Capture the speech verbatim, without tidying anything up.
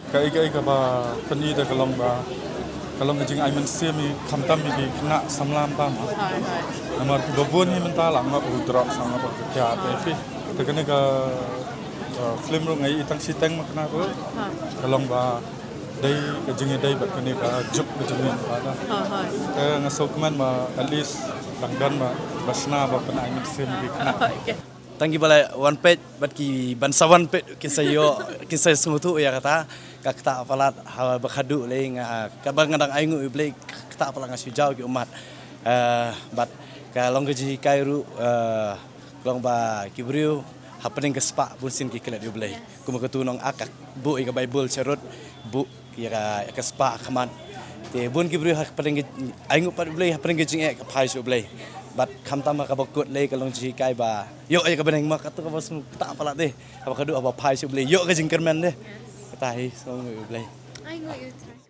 Kaei kaei kaba pyni da ka long ba, ka long ka jingai mynsiem ïa khamtam ïa ki khynnah samla mynta ma. Namar kiba bun hi mynta la ngop u drok sa ngop ka kiad te phi. Te kane ka, uh, film ruh nga ïohi tang shiteng ma kane ruh. Ka long ba dei ka jingïadei bad kane ka juk ka jingim ba da. Te nga sngewkmen ba at least dang don ba, ba shna ba pyni ai mynsiem ïa ki khynnah. Tang kiba la wan peit bad kiban sa wan peit kin sa ïoh, kin sa sngewthuh ïa kata. Ka ktah palat haba khadduh lei nga, kaba nga dang ainguh ïa U Blei, ka ktah palat nga shu jaw ki ummat. Eh, bad ka long ka jinghikai ruh, eh, ka long ba ki briew hapdeng ka spah bun sien ki klet ïa U Blei. Kumba katu nong Ak ka buh ïa ka Baibl sharud, buh ïa ka, ïa ka spah khmat. Te bun ki briew hapdeng ka, ainguh pat U Blei, hapdeng ka jingeh ka phai sha U Blei. Bad khamtam ha kaba kut lei ka long jinghikai ba ïoh ïa ka bneng ma, katu kaba sngewthuh palat de. Haba khadduh haba phai sha U Blei ïoh ka jingkyrmen de. Kata hi, sngewnguh ïa U Blei. Ainguh ïa U Trai.